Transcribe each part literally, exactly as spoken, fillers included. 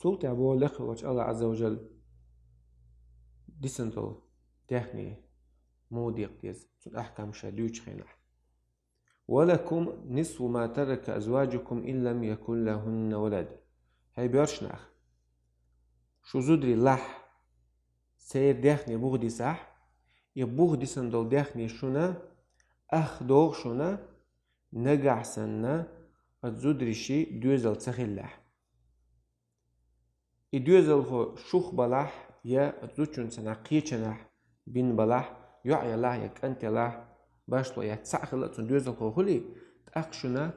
Цул тӀаьхьа боху лекха волчу Аллах Азза ва Жалла, дисина долу даьхни муха декъа деза, цуьнан ахкам ша дуьйцучу хенахь. «ولكم نصف ما ترك أزواجكم إن لم يكن لهن ولد». ХӀай боьрша нах, шу зударий лахь, церан даьхни буха дисахь, и буха дисина долу даьхни шуна ах догӀу шуна, нагахь санна оцу зударийн доьзал ца хиллехь. И доьзалхо шух балахь, я зудчунна цхьанхьа кхечанхьа бина балахь, йоӀ ялахь я кӀант ялахь, башхо яц, цхьаъ хилла а цуьнан доьзалхо хуьлий, тӀаккха шуна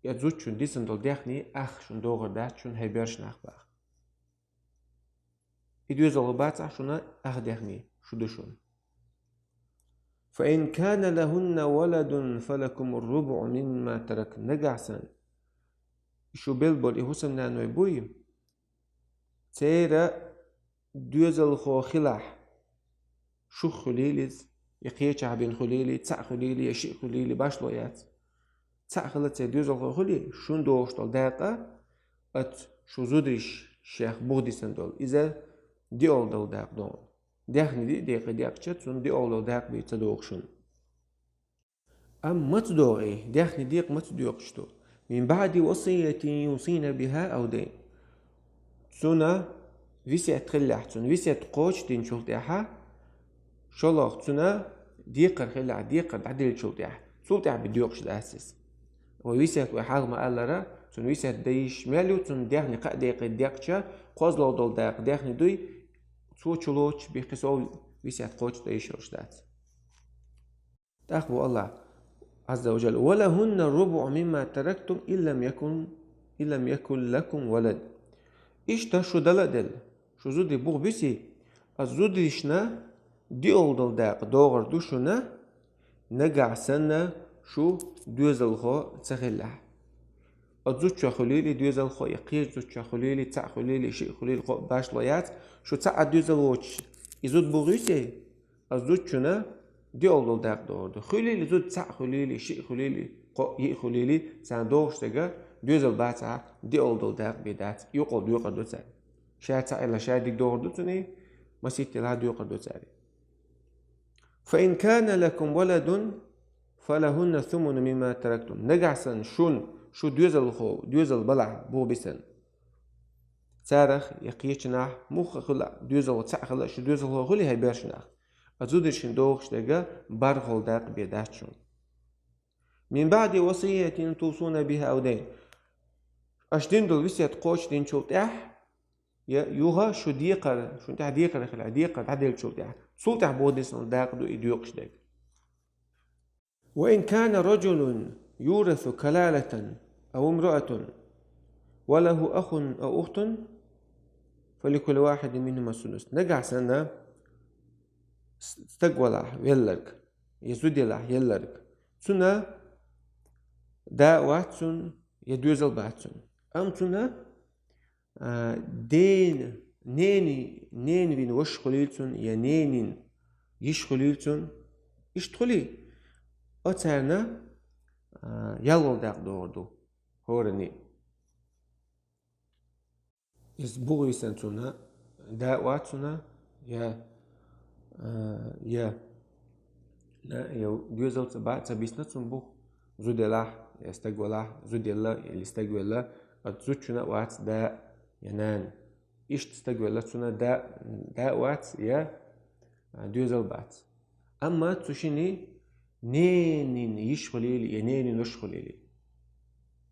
я зудчунна дисина долу даьхни ах шуна догӀур дац шуна, хӀай боьрша нах, боху. И доьзалхо бацахь шуна, ах даьхни шу ду шуна. «فإن كان لهن ولد فلكم الربع مما تركن». Нагахь санна шу белла болу и хӀусамнаной буй, церан доьзалхо хилахь, шух хуьлийла иза, я кхечанхьа бина хуьлийла, цхьаъ хуьлийла, я шиъ хуьлийла, башхо яц, цхьаъ хилла церан доьзалхо хуьлий, шуна догӀуш долу дакъа оцу шу зударий шех буха дисина долу, иза диъалгӀа долу дакъа догӀу. Даьхни диъ декъе декъча, цунна диъалгӀа долу дакъа бен ца догӀу шуна. Амма маца догӀу и, даьхни декъа маца доькъуш ду? «من بعد وصية يوصين بها أو دين». Цуьнан весет хиллехь, цуьнан весет кхочушдинчул тӀаьхьа, шолгӀа цуьнан декхар хиллехь, декхар дӀаделлачул тӀаьхьа, цул тӀаьхьа бен доькъуш дац иза. Вай весет вай хьалха ма-аллара, цуьнан весет дан йиш мел ю, цуьнан даьхни кхаа декъе декъча, кхозлагӀа долу дакъа даьхни дуй, цо чулоцуш бен кхин сов весет кхочушдан йиш йолуш дац. ТӀаккха боху Аллах Азза ва Жалла: «ولهن الربع مما تركتم إن لم يكن، إن لم يكن لكم ولد». Иштта шу дала а делла, шу зударий буха бисий, оцу зударшна диъалгӀа долу дакъа догӀур ду шуна, нагахь санна шу доьзалхо ца хиллехь. Оцу зудчо хуьлийла и доьзалхо, я кхечу зудчо хуьлийла, цхьаъ хуьлийла, шиъ хуьлийла, кхоъ, башхо яц, шу цхьа а доьзал воцуш и зуда буха йисий, оцу зудчунна диъалгӀа долу дакъа догӀур ду. Хуьлийла зуда, цхьаъ хуьлийла, шиъ хуьлийла, кхоъ, йиъ хуьлийла, царна догӀуш дерг доьзал бацахь, диъалгӀа долу дакъа бен дац, юкъал доькъур ду царна. Ша цхьаъ елахь, ша дика догӀур ду цунна, масийтта елахь, доькъур ду царна. «فإن كان لكم ولد فلهن الثمن مما تركتم». Нагахь санна шуна, шу доьзалхо, доьзал балахь, буха бисина, царах я кхечанхьа муха хилла а, доьзалхо цхьаъ хилла а, шу доьзалхо хуьлий, хӀай боьрша нах, оцу зударшна догӀуш дерг бархӀ долу дакъа бен дац шуна. «من بعد وصية توصون بها أو دين». Аша дина долу весет кхочушдинчул тӀаьхьа, я юха шу декхар, шуна тӀехь декхар хилла, декхар дӀаделлачул тӀаьхьа, цул тӀаьхьа буха дисина долу дакъа ду и доькъуш дерг. «وإن كان رجل يورث كلالة أو امرأة وله أخ أو أخت فلكل واحد منهما السدس». Нагахь санна стаг валахь велларг, я зуда елахь елларг, цуьнан да а вац цуьнан, я доьзал бац цуьнан. Амма цуьнан а, ден-, нени-, ненан вина ваша хуьлийла цуьнан, я ненан йиша хуьлийла цуьнан, иштта хуьлий, оцарна, а, ялхалгӀа дакъа догӀур ду хӀоранна. Иза буха висина цуьнан да а вац цуьнан, я, а, я, на-, я доьзал ца ба-, ца бисина цуьнан буха, зуда елахь, я стаг валахь, зуда елла или стаг велла, оцу зудчунна а вац да а, я нана. Иштта стаг велла, цуьнан да, да а вац, я, а, доьзал бац. Амма цу шинна ненан йиша хуьлийла, я ненан ваша хуьлийла,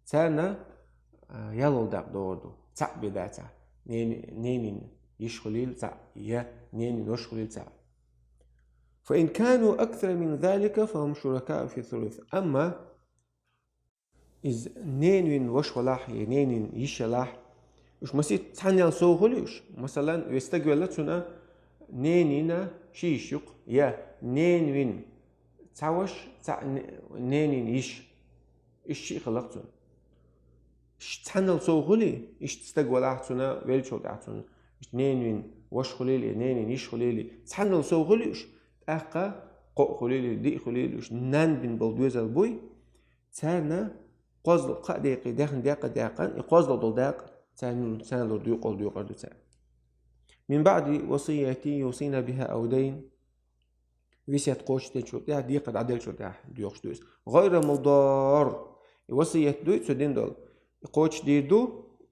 царна, а, ялхалгӀа дакъа догӀур ду, цхьаъ бен дацахь. Нени-, ненан йиша хуьлийла цхьаъ, я ненан ваша хуьлийла цхьаъ. «فإن كانوا أكثر من ذلك فهم شركاء في الثلث». Амма иза ненан вина ваша валахь, я ненан йиша ялахь, уьш масийтта цхьаннел сов хуьлий уьш? Масала, вай стаг велла, цуьнан ненан ши йиша ю-кх, я ненан вина цхьа ваша, цхьа не-, ненан йиша, иштта шиъ хилла-кх цуьнан. Ш-, цхьаннел сов хуьлий, иштта стаг валахь цуьнан, веллачул тӀаьхьа цуьнан, иштта ненан вина ваша хуьлийла, я ненан йиша хуьлийла, цхьаннел сов хуьлий уьш, тӀаккха кхоъ хуьлийла, диъ хуьлийла, уьш нанна бина болу доьзал буй, царна кхозлагӀа, кхаа декъе даьхни дакъа а даьккхина, и кхозлагӀа долу дакъа Царна, царна лур декъал декъар ду цар. من بعد وصية يوصين بها أو دين. Весет кхочушдечул тӀехьа, декъар дӀаделчул тӀехьа доьхуш ду иза. غير مضار. И васият дуй цо дина долу. И кхочушдийр ду,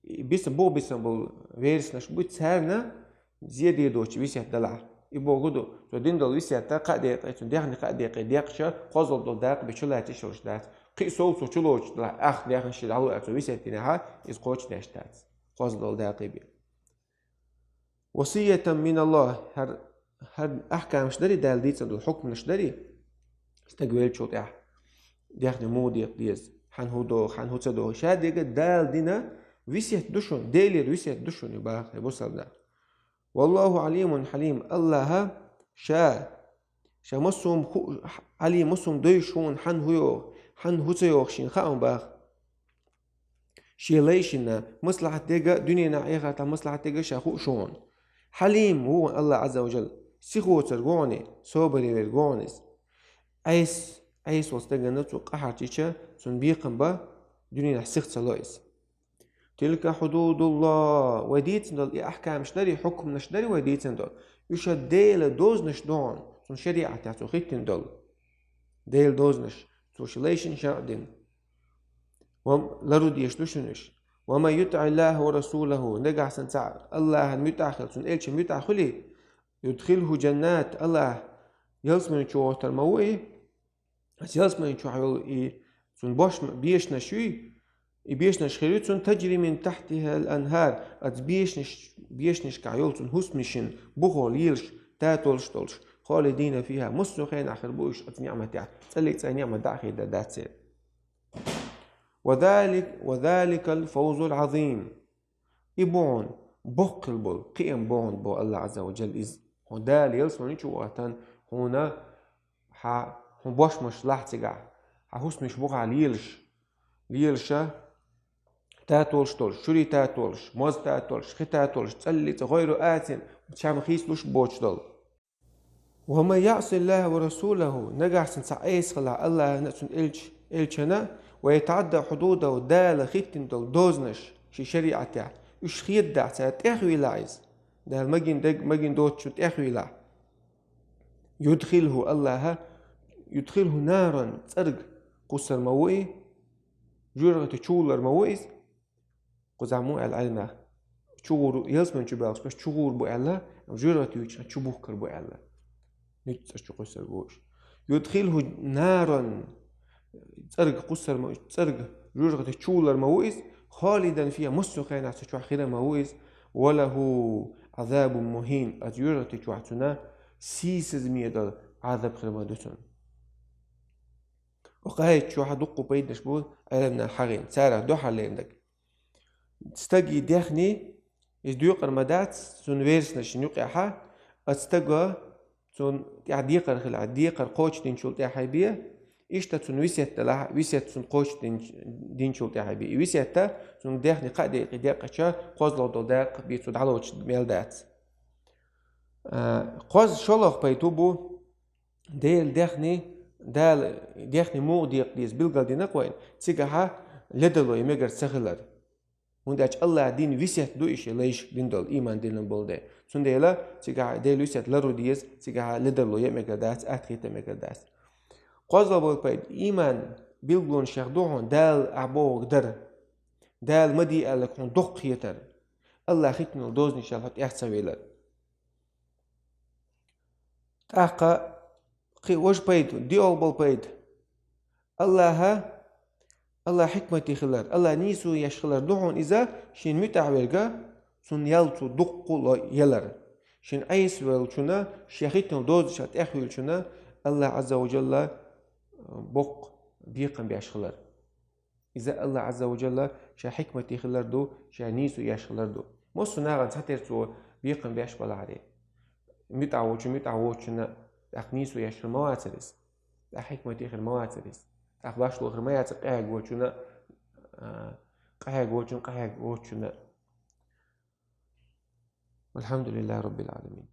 и бисан, бу бисан болу вераснаш буй, царна зе дийр доцу весет далахь. И боху ду, цо дина долу весет кхаа декъе, цуьнан дехне кхаа декъе декъча, кхозлагӀа долу дакъа бен чулацийш йолуш дац. Кхин а сов цо чулоцуш далахь, ах дехна ши дӀало аьлла цо весет динехь, иза кхочушдеш дац. КхозлагӀа долу дакъа бен. وصية من الله. ХӀара, хӀара ахкамаш дарий Дала дийцина долу, хьукманаш дарий? Стаг веллачул тӀехьа дехне муха декъа деза, хьан хӀун догӀу, хьан хӀун ца догӀу. Ша дерг Дала дина весет ду шуна, Делера весет ду шуна, боху, хӀай бусалба нах. والله عليم حليم. АллахӀа ша, ша массо а хӀума ху-, Ӏалим, массо а хӀума дойуш хьуна, хьан хӀун йогӀу, хьан хӀун ца йогӀу шена хаам, боху. Шен лайшна маслахьат дерг, дуьненахь, эхартахь маслахьат дерг ша хууш ву хьуна. Хьалим ву хьуна АллахӀ Ӏазза ва Жалла, сихоцург ву хьуна, собаре верг ву хьуна иза. Ӏеса, Ӏеса волу стагана цо къахьарчийча, цунна бекхам бан, дуьненахь сих ца ло иза. تلك حدود الله. Вай дийцина долу и ахкамаш дарий, хьукманаш дарий вай дийцина долу? Уьш Делан дозанаш ду хьуна, цуьнан шариӀатехь цо хӀиттина долу. Делан дозанаш, цо шен лайшна шарӀ дина. Ва лару дезаш ду шуна уьш. ومن يطع الله ورسوله, нагахь санна цхьаъ АллахӀан муьтӀахь хилла, цуьнан элчан муьтӀахь хуьлий, يدخله جنات, АллахӀ ялсамани чу гӀоттур ма ву и, оцу ялсамани чохь йолу и цуьнан бошма-, бешанаш юй, и бешанаш хир ю цуьнан, تجري من تحتها الأنهار, оцу бешанаш-, бешанашкахь йолу цуьнан хӀусамашна бухо лелаш, татолаш долуш, خالدين فيها, массо а хенахь хир бу уьш оцу ниӀматехь, цӀаллиг цӀе ниӀмат дӀа а хедар дац церан. وذلك، وذلك الفوز العظيم. И бу хьуна боккха хила болу, кхиам бу хьуна, боху АллахӀ Ӏазза ва Жалла, иза. Хьуна Дала ялсамани чу гӀоттан, хьуна хьан, хьуна бошмаш лахь цигахь, хьан хӀусамаш бухахь лелаш, лелаша, татолаш долуш, чуьра татолаш, моза татолаш, хи татолаш, цӀаллиг цӀе, гӀайру асин, чам хийцалуш боцуш долу. ومن يعص الله ورسوله, нагахь санна цхьаъ Ӏеса хилахь АллахӀана а, цуьнан элч-, элчанна а, ويتعد حدوده, Дала хӀиттина долу дозанаш шен шариӀатехь, уьш хедадахь, цара тӀехвийлахь иза, Дала магийна дерг, магийна доцучунна тӀехвийлахь, يدخله, АллахӀа, يدخله نارا, цӀерга кхуссур ма ву и, жоьжахати чу вуллур ма ву иза. Кхузахь муха аьлла Ӏилманхой: чугӀур, ялсамани чу боьлхуш берш чугӀур бу аьлла, жоьжахати юьйцуш чу бухкур бу аьлла. Нуьцкъа цӀа чу кхуссур бу уьш. يدخله نارا, цӀерга кхуссур ма, цӀерга, жоьжахати чу вуллур ма ву иза, خالدا فيها, массо а хенахь цу чохь хир ма ву иза, وله عذاب مهين, оцу жоьжахати чохь цунна сийсаза мегар долу Ӏазап хир ма ду цунна. Оцу аят чохь дуккха пайданаш бу Ӏилманхойн хьахийна, царах дуьххьарлерниг. Стаге дехний, иза доькъур ма дац цуьнан вераснашна юкъехь, оцу стага цунна тӀехь декхар хилахь, декхар кхочушдинчул тӀаьхьа бен, иштта цунна весет далахь, весет цунна кхочушдин-, динчул тӀаьхьа бен. И весет цунна дехний кхаа декъе декъча, кхозлагӀа долу дакъа бен цо дӀалоцуш мел дац. А, кхоз-, шолгӀа пайда бу, Делан дехний, Дала дехний муха декъа деза билгалдина-кх вайна, цигахь ледарло ян мегар ца хилар. ХӀунда аьлча АллахӀа дина весет ду и шен лайшка дина долу, ийман диллина болу дела. Цундела цигахь Делан весет лару деза, цигахь ледарло ян мегар дац, атта хета мегар дац. КхозлагӀа болу пайда, ийман билгалонаш шех ду хьуна Дала ахь бохург дар, Дала ма де аьлларг хьуна доккха хетар, АллахӀа хӀиттина долу дозанашна хьо тӀех ца вилар. ТӀаккха кхин важа пайда, диъалгӀа болу пайда. АллахӀа, АллахӀа хьикмате хилар, АллахӀа нийсо еш хилар ду хьуна иза, шена муьтӀахь верг, цунна ял цо дуккха а ло ялар. Шена Ӏеса волчунна, шен хӀиттина дозанашна тӀехвиллачунна АллахӀа Ӏазза ва Жалла боккха бекхам беш хилар. Иза АллахӀа Ӏазза ва Жалла ша хьикмате хилар ду, ша нийсо еш хилар ду. Массо а нахана цхьатерра цо бекхам беш балахьарий, муьтӀахь волчу, муьтӀахь воцучунна тӀаккха нийсо еш хир ма вацара иза, тӀаккха хьикмате хир ма вацара иза, тӀаккха башхало хир ма яцара къахьегна волчунна, а, къахьегна волчунна, къахьегна воцучунна. والحمد لله رب العالمين.